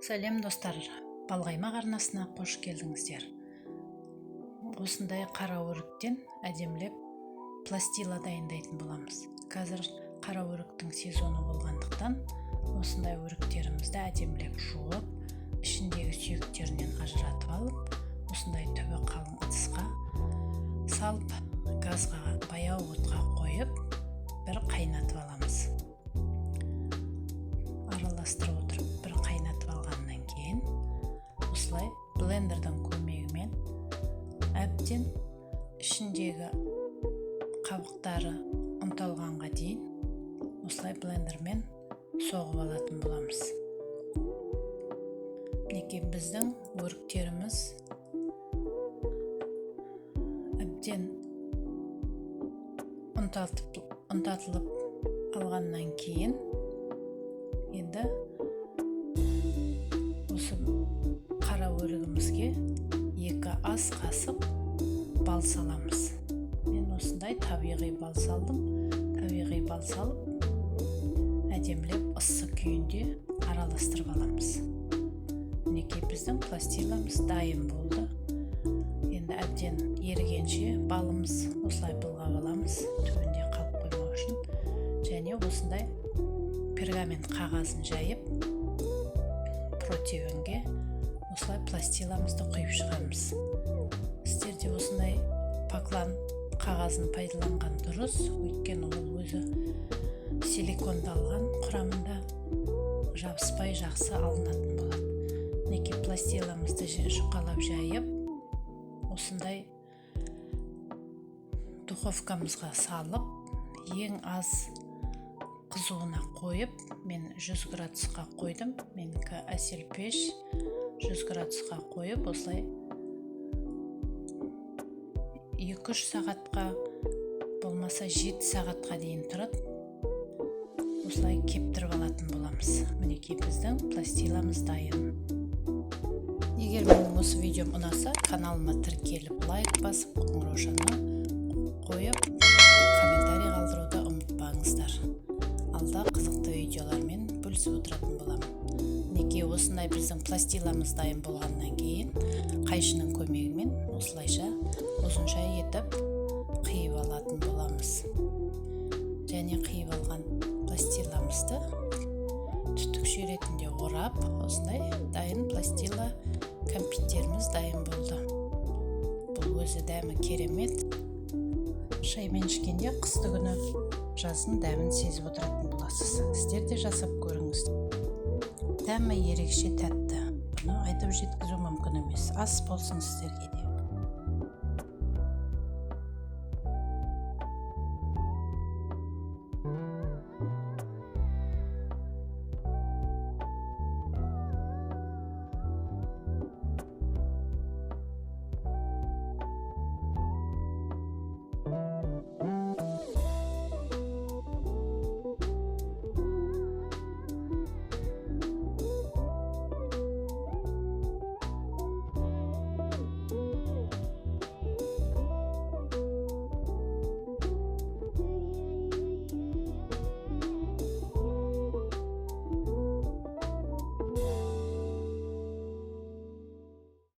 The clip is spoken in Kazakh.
Сәлем, достар! Балқаймақ арнасына қош келдіңіздер. Осындай қара өріктен әдемілеп пластила дайындайтын боламыз. Қазір қара өріктің сезоны болғандықтан, осындай өріктерімізді әдемілеп жуып, ішіндегі сүйектерінен ажыратып алып, осындай түбі қалың ыдысқа салып, газға, баяу отқа қойып, бір қайнатып аламыз. Араластырып отырып, бір қайнатып алғаннан кейін, осылай блендердің көмегімен әбден ішіндегі қабықтары ұнталғанға дейін осылай блендермен соғып алатын боламыз. Мінекей, біздің өріктеріміз әбден ұнтатылып алғаннан кейін, енді осы қара өрігімізге 2 ас қасық бал саламыз. Мен осындай табиғи бал салдым. Табиғи бал салып, әдемілеп ыссы күйінде араластырып аламыз. Мінекей, біздің пластиламыз дайын болды. Енді әбден ерігенше балымыз, осылай былғап аламыз, түбінде қалып қоймау үшін. Және осындай пергамент қағазын жайып, противенге осылай пластиламызды құйып шығамыз. Сіздер де осындай поклан қағазын пайдаланған дұрыс, өйткені ол өзі силикондалған, құрамында жабыспай жақсы алынатын болады. Мінекей, пластиламызды жұқалап жайып, осындай духовкамызға салып, ең аз қызуына қойып, мен 100 градусқа қойдым, менікі Әсел пеш. 100 градусқа қойып, осылай 2-3 сағатқа, болмаса 7 сағатқа дейін тұрады. Осылай кептіріп алатын боламыз. Мінекей, біздің пластиламыз дайын. Егер менің осы видеом ұнаса, каналыма тіркеліп, лайк басып, қоңыраушаны қойып, комментарий қалдыруды ұмытпаңыздар. Алда қызықты видеолармен бөлісіп отыратын боламын. Мінекей, осындай біздің пластиламыз дайын болғаннан кейін, қайшының көмегімен осылайша ұзынша етіп қиып алатын боламыз. Және қиып алған пластиламызды түтікше ретінде орап, осындай дайын пластила кәмпиттеріміз дайын болды. Бұл өзі дәмі керемет. Шаймен ішкенде қысты күні, жазын дәмін сезіп отыратын боласыз. Сіздер де жасап көріңіз. Дәмі ерекше тәтті, бұны айтып жеткізу мүмкін емес. Ас болсын сіздерге де!